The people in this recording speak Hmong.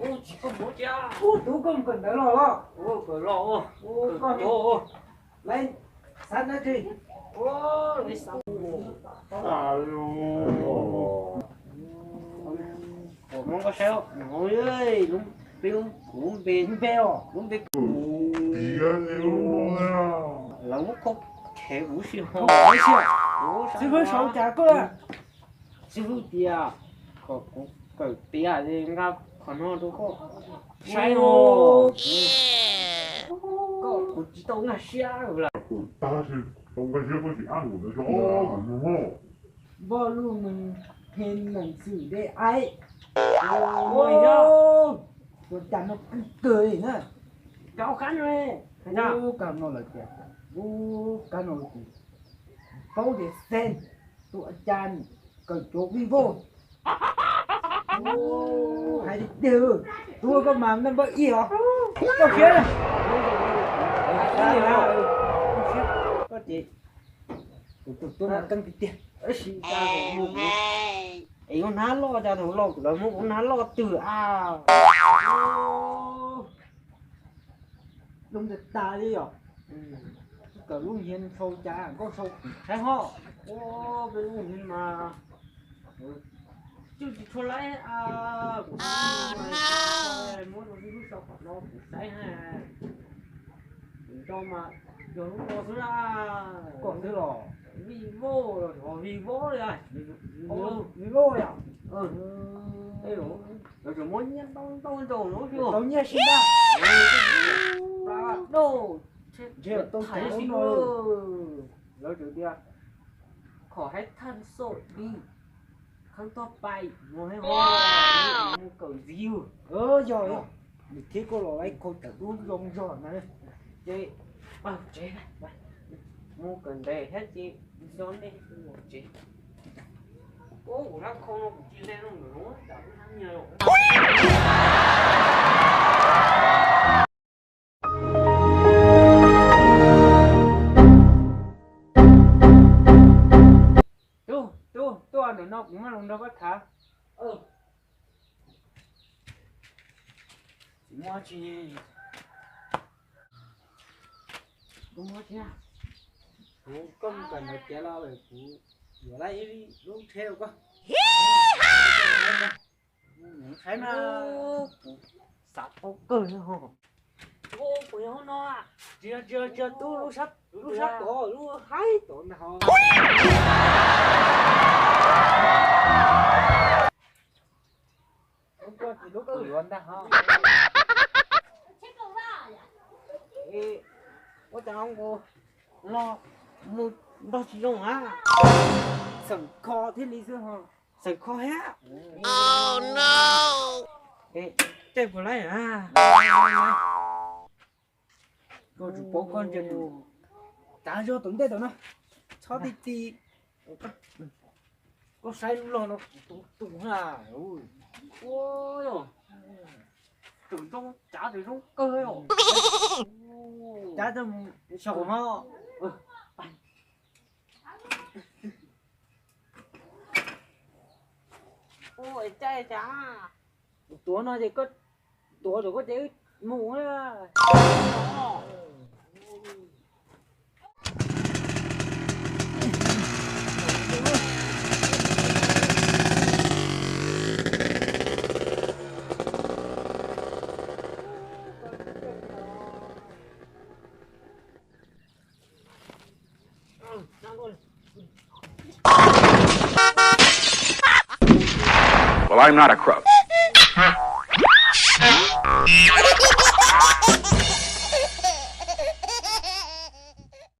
Ub, tsis koj mus cia. Ub, tub koj mus kawm ntawv los los. Ub, kawm los. Ub, koj mus. Lawv xav dab tsi? Ub, lawv xav. Ub, koj saib, lub npe, lub npe, lub npe os, lub npe. Lawv muab koj khev huv si ho. Xib hwb sau cas koj. Xib hwb tias kom kuv kawm tiav li nqa qhov no rau koj saib no. Koj kuv tsis tau nkag siab lawm. Tau nkag siab koj tsis ab kuv ntawd tso. Npoj luj nws phem meem xwm de ai. Ua cas no kawg kawg li na. Kab no lawm tias, kab no lawm tias, paub tias Xeeb tus a cas kawm cuav Vivo. Hais tiag tiag, tus koj mas naj npawb ib os. Koj khiav, koj ces kuv tus tub mas keej tiag tiag. Es yuav hnab loj cas thaum laus kuv lawv muab kuv hnab loj twg a. Lub ntiaj teb li yom. Kawm lub nyiaj sau cas nkauj sau kuv saib ho. Ua peb lub nyiaj mas cwj tsis tshua laib a. Kuv muab rau lub sau qhov no kuv saib ha. Kuv nco mas yog lub no xwb a. Koj xwb los? Vivo los yog Vivo li a. Vivo yom. Lawv tseem muab nyiaj ntau ntau nrog no xwb. Tau nyiaj xwb ntag. Pla daj, ntshe tau thaiv xwb no. Lawv tseem tias khom haib thaj soj di, khab toj pais no, mus kawm ntxiv. Yog yog, nws thiab koj los laiv khau tawm dub zoo zog na. Ces pab tsev, mus kawm ntev thiab ces xyov nej mus tsev. Ub, kuv hnab khau no kuv tsis hle no ntawm no, tsam hnab nyiag los. Tub, tub, tuaj ntawm no kuv muab lus nrog koj tham. Tsis muaj tsi. Kuv muab thiab. Kuv koj mus kawm ntawv tiav los lawm kuv yuav lawm ib lub tsheb rau koj. Saib na, kuv xav tau kawg li ho. Kuv yog no. Tsis yog, tsis yog, tsis yog tub, lub sab, lub sab tod, lub haib tod ntag ho. Lub koj ces lub kuv yuav ntag ho. Ua cas nkaus los mus nrog tsis zoo a. Xeem kho thiaj li xwb ho. Xeem kho thiab. Tej puas laib a. Koj tsis paub koj ntsia tus cav zog tom ntej tom no, txhob ti ti. Koj saib lub log no kuv tus tus na. Ua, tseem zoo, cav tseem zoo kawg os. Cav tseem saum ho. Ua, cav cav. Kuv tuav no ces koj tuav, koj ces wb mus na. Well, I'm not a crook.